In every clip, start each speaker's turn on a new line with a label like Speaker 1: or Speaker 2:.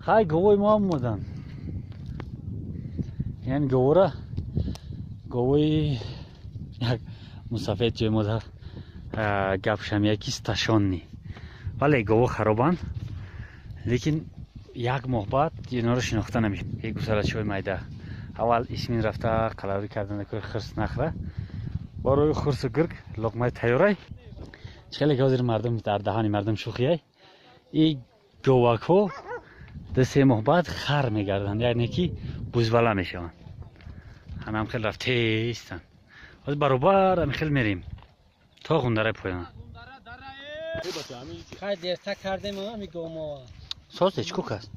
Speaker 1: Хай говои мо ҳам омадан. Яъне говора говои як мусафед ҷои мо гап шамияки сташонни. Вале гово харобанд, лекин як моҳ баъд инҳоро шинохта намешавад. Як гусалачиҳои майда. Аввал исмин рафта қалаврӣ кардан, ки хирс нахӯра. Барои хурсу гирг луқмаи тайёрай. Хеле ки ҳозир мардум дар даҳани мардум шӯхиай. И говакҳо 2-3 моҳ баъд хар мегарданд, яъне ки бузвала мешаванд. Ҳанам хел рафтеистанд. Ҳозир баробар ҳамин хел мерем то Ғундараи поён.
Speaker 2: Хай дертар кардем ҳамин гомо.
Speaker 1: Соз чӣ кук аст?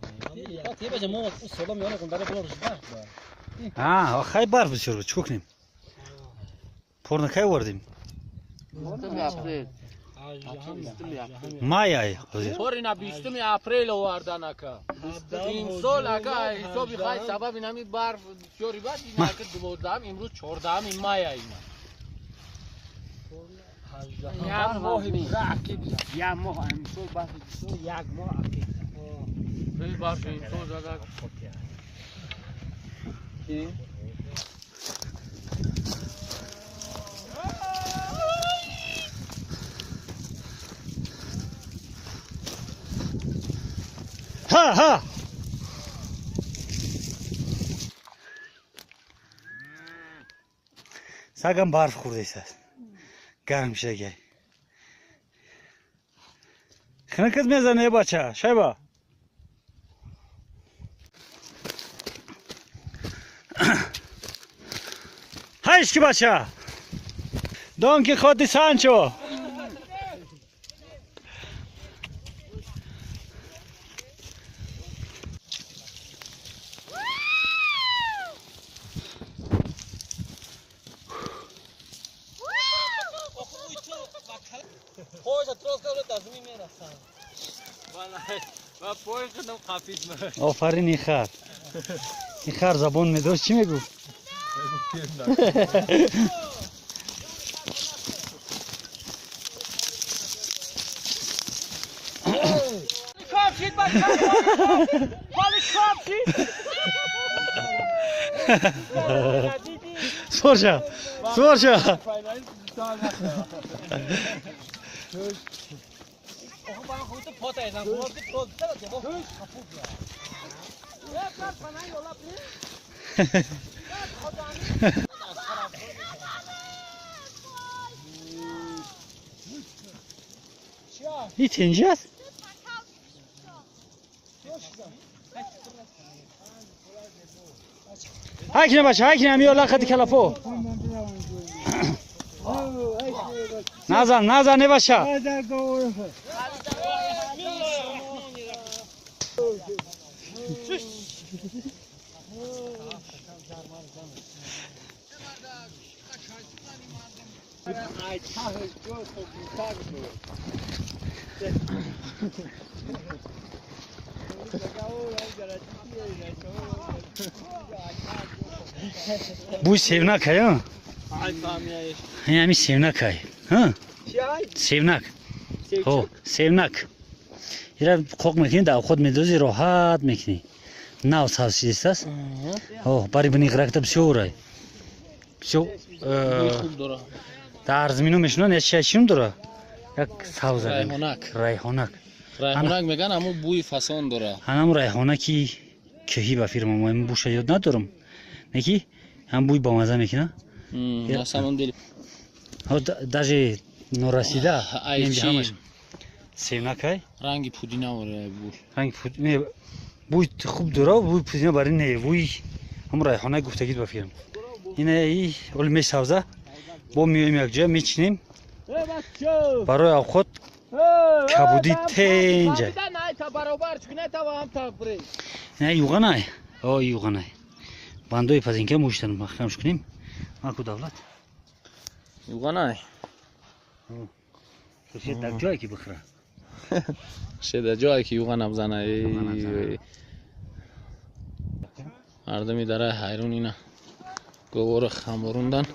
Speaker 2: Мо сола миёни Ғундара булор барф.
Speaker 1: Хай барф бисёр буд, чӣ кунем? Порнакай овардем. Май ай ҳозир.
Speaker 3: Порина 20 апрел овардан ака. Имсол ака ҳисоби хай сабаб ин ҳамин барф бисёри бад ин ака 12 имрӯз 14 май ай ина.
Speaker 2: Як моҳ як моҳ имсол барф бисёр як моҳ ака.
Speaker 3: Хеле барф имсол зада.
Speaker 1: Ҳа ҳа. Сагам барф хӯрдааст. Гарм шудагай. Хинакат мезанӣ бача, шайба. Ҳайш ки бача. Дон Кихоти Санчо. Офарин ин хар. Ин хар забон медошт, чӣ мегуфт? Сорша, сорша. Ин тинҷи аст? Ҳай кине бача, ҳай кине ҳамиё лақати калафо. Назан, назан, не бача. Бӯи севнак ай, ҳами севнак ай. Севнак. Севнак. Ира қоқ мекунӣ, дар худ медозӣ, роҳат мекунӣ. Нав сабз шидистааст. Бари бини ғиракта бисёр ай. Бисёр дар замино мешунанд, як чиз чим дора? Як сабз
Speaker 3: райҳонак.
Speaker 1: Райҳонак.
Speaker 3: Райҳонак меган, ҳамун бӯи фасон дора.
Speaker 1: Ҳамун райҳонаки кӯҳӣ ба фирма мо ин бӯша ёд надорам. Неки ҳам бӯи бамаза мекунад.
Speaker 3: На самом деле.
Speaker 1: Даже норасида.
Speaker 3: Ай чи?
Speaker 1: Севнак ай?
Speaker 3: Ранги пудина дора бӯй.
Speaker 1: Ранги пудина бӯи хуб дора, бӯи пудина бари не, бӯи ҳамун райҳонак гуфтагид ба фирм. Ина и оли месабза. Бо меоем якҷоя мечинем. Барои авқот кабудӣ тенҷа. Ина юғанай. О юғанай. Бандои пазинка мӯштан маҳкамш кунем. Маку давлат.
Speaker 3: Юғанай.
Speaker 1: Шед дар ҷое ки бихӯра.
Speaker 3: Шед дар ҷое ки юғана бизана. Мардуми дараи ҳайрон ина говора хамборундан.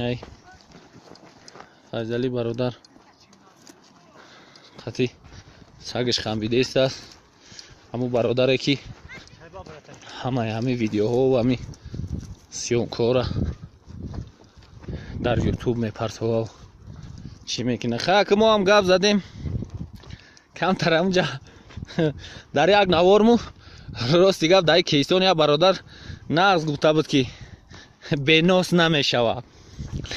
Speaker 3: Ай Файзалӣ бародар қатӣ сагаш хамбидааст. Ҳамун бародаре ки ҳамаи ҳамин видеоҳо ва ҳамин съёмкаҳоро дар ютуб мепартовав, чӣ мекунад. Хай, ки мо ҳам гап задем камтар ҳамунҷа дар як наворму. Рости гап, дар Кеҳистон як бародар нағз гуфта буд, ки бенос намешавад.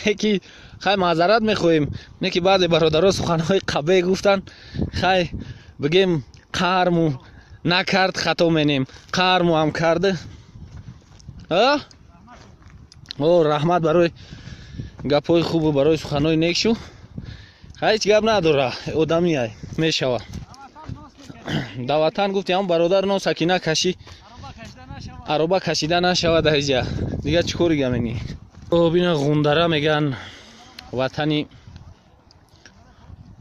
Speaker 3: Леки хай, маъзарат мехоҳем, не ки баъзе бародаро суханҳои қабеҳ гуфтанд. Хай, бигем, қаҳрму накард, хато менем, қаҳрму ҳам карда. О, раҳмат барои гапҳои хубу барои суханҳои некшу. Хай, ҳеҷ гап надора, одамиай, мешавад. Дар ватан гуфти ҳамн бародар, носа ки накашӣ, ароба кашида нашавад. Аиҷа дигар чӣ кори гаменӣ? Бина, Ғундара меган, ватани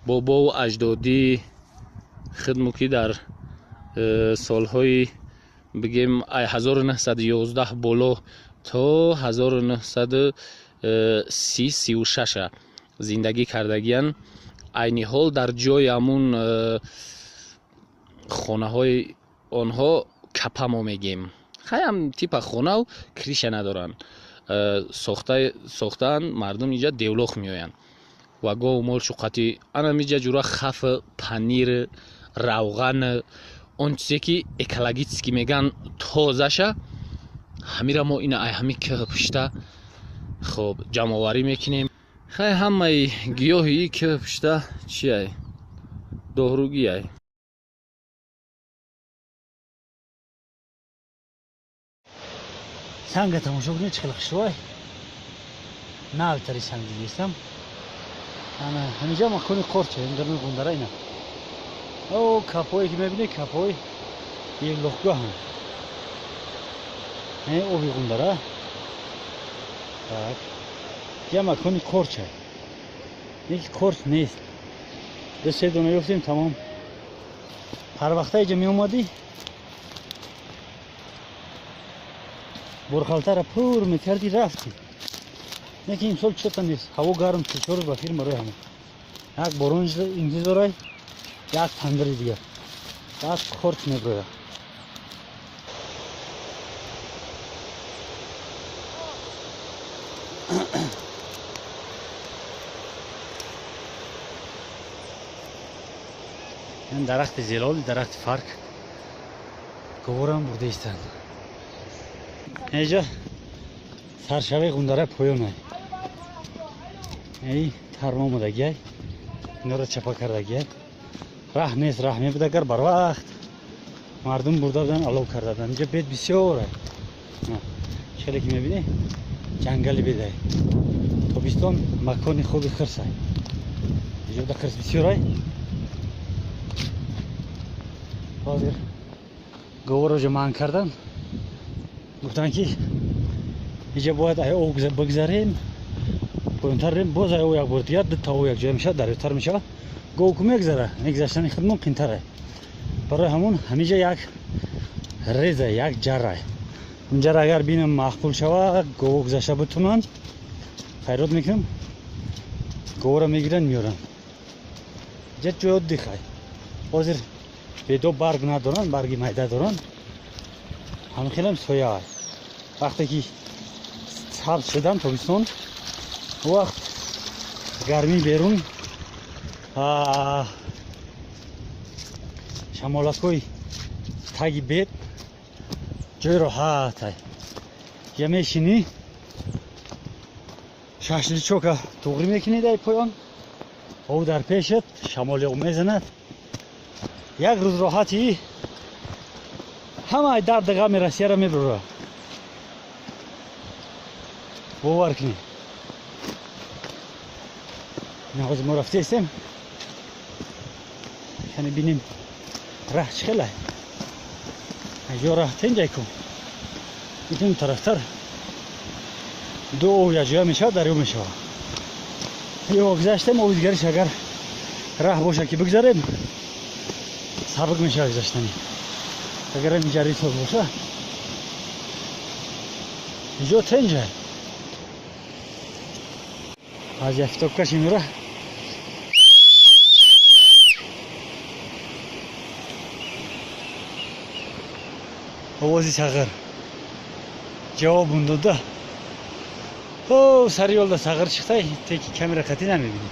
Speaker 3: бобову аҷдодӣ хидму, ки дар солҳои, бигем, 1911 боло то 1930-36 зиндагӣ кардагиян. Айни ҳол дар ҷои ҳамун хонаҳои онҳо капа мо мегем, хаям типа хонау крыша надоранд, сохтаанд. Мардум инҷа девлоқ меоянд ва гову мол шуқати анамиҷа ҷура хаф, панир, равған, он чизе ки экологически меган тозаша, ҳамира мо ина ай ҳами кӯҳ пушта хоб ҷамъоварӣ мекунем. Хай, ҳамаи гиёҳи и кӯҳ пушта чиай? Доҳругиай.
Speaker 1: Санга тамошо кунед, чӣ хеле хушрӯай, навтари санг дидистам. Ана ҳамиҷа макони қорча даруни Ғундара. Ина о капое ки мебинед, капои еллоҳгоҳам, оби Ғундара. Так, я макони қорча, яки қорч нест, ду се дона ёфтем, тамом. Ҳар вақта иҷа меомадӣ, борхалтара пур мекарди, рафтӣ. Лекин имсол чота нест, ҳаво гарм, чор рӯз ба фирм барои ҳама як борон интизорай, як тандири дигар, баъд қорч меброяд. Ин дарахти зилол, дарахти фарк, говорам бурда истанд. Инҷа саршавии Ғундара поёнай, эй тарма омадагиай, инора чапа кардагиай. Раҳ нест, раҳ мебуд, агар барвақт мардум бурда будан, алов карда будан. Инҷа бед бисёр, хеле ки мебинӣ, ҷангали бедай. Тобистон макони хуби хирсай, иҷода хирс бисёрай. Ҳозир говоро ҷа манъ кардан, гуфтанд, ки иҷа бояд ай об бигзарем, поёнтар рем, боз ай об як бор дигар, дута об якҷоя мешавад, дарётар мешавад. Гов ку мегзара, мегзаштани худмон қинтарай. Барои ҳамон ҳамиҷа як реза, як ҷарай. Ҷара агар бинам маъқул шава, гов гузашта бутунанд, хайрот мекунам, говро мегиранд, меоранд. Иҷа ҷои отдыхай. Ҳозир бедо барг надоранд, барги майда доранд, ҳамхелам сояай. Вақте ки сабз шудан тобистон, вақт гармӣ берун, шамолакҳои таги бед ҷои роҳатай. Я мешинӣ, шашличока туғрӣ мекунӣ, дар поён об дар пешат, шамоли об мезанад. Як рӯз роҳати, ҳамаи дарди ғами Россияро мебурад, бовар кунед. Ҳозир мо рафтаистем, яъне бинем раҳ чӣ хелай. Ё раҳ тенҷай ку, ин тарафтар ду об якҷоя мешавад, дарё мешавад. Ё гузаштем, оби дигариш агар раҳ бошад, ки бигзарем, сабук мешавад гузаштани. Агар инҷа рисоз боша, инҷо тенҷай. Аз як китобкаш инра. Овози сағир ҷавобун дода. О, сари ёлда сағир чиқтай, теки камера қатӣ намебинӣ.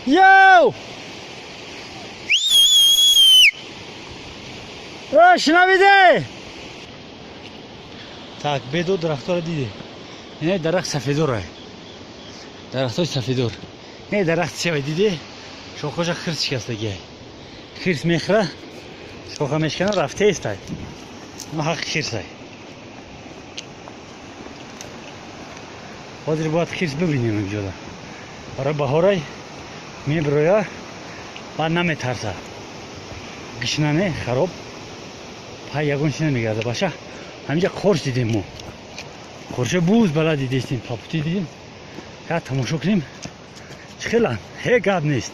Speaker 1: Йоу! О, шинавиде! Так, бедо дарахтора диде. Не, дарахт сафедора. Дарахтои сафедор. Не, дарахт сева диде. Шохоша хирс шикастагиай. Хирс мехра, шоха мешкана рафтеестай. Ма ҳаққи хирсай. Ҳозир бояд хирс бибинем инҷода. Барои баҳорай мебироя, баъд наметарса. Гишна не, хароб. Пай ягон чи намегарда баша. Ҳаминҷа қорч дидем мо. Қорча буз бала дидестем, папути дидем. Я тамошо кунем. Чӣ хелан? Ҳе гап нест.